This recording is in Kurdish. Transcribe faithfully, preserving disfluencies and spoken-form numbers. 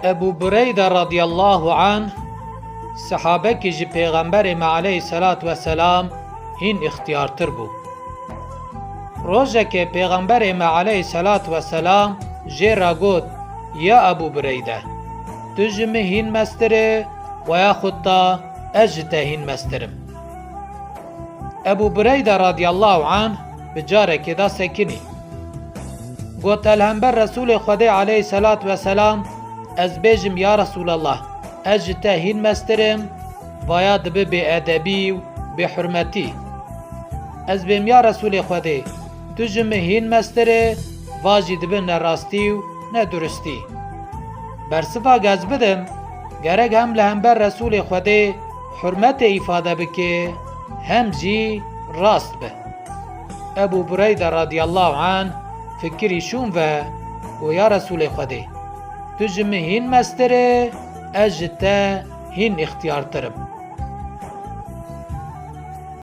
Ebu Bureyde radiyallahu anh, sehabekî ji Pêxemberê me aleyhisselat vesselam hîn îxtiyartir bû. Rojekê Pêxemberê me aleyhisselat vesselam jê re got, Ya Ebu Bureyde, tu ji min hîn mestir î, veya xutta ez ji te hîn mestir im. Ebu Bureyde radiyallahu anh bi carekê de sekinî. Got, El hember Resûlê Xwedê aleyhisselat vesselam, ez bêjim, Ya Resûlallah, ez ji te hîn mestir im, vaya dibe bêedebî û bêhurmetî. Ez bêm, Ya Resûlê Xwedê, tu ji min hîn mestir î, va jî dibe nerastî û neduristî. Bersiva ez bidim, gerek hem li hember Resûlê Xwedê hurmetê îfade bike, hem jî rast be. Ebu Bureyde radiyallahu anh fikirî şûn ve û, Ya Resûlê Xwedê, tu ji min hîn mestir î, ez ji te hîn îxtiyartir im.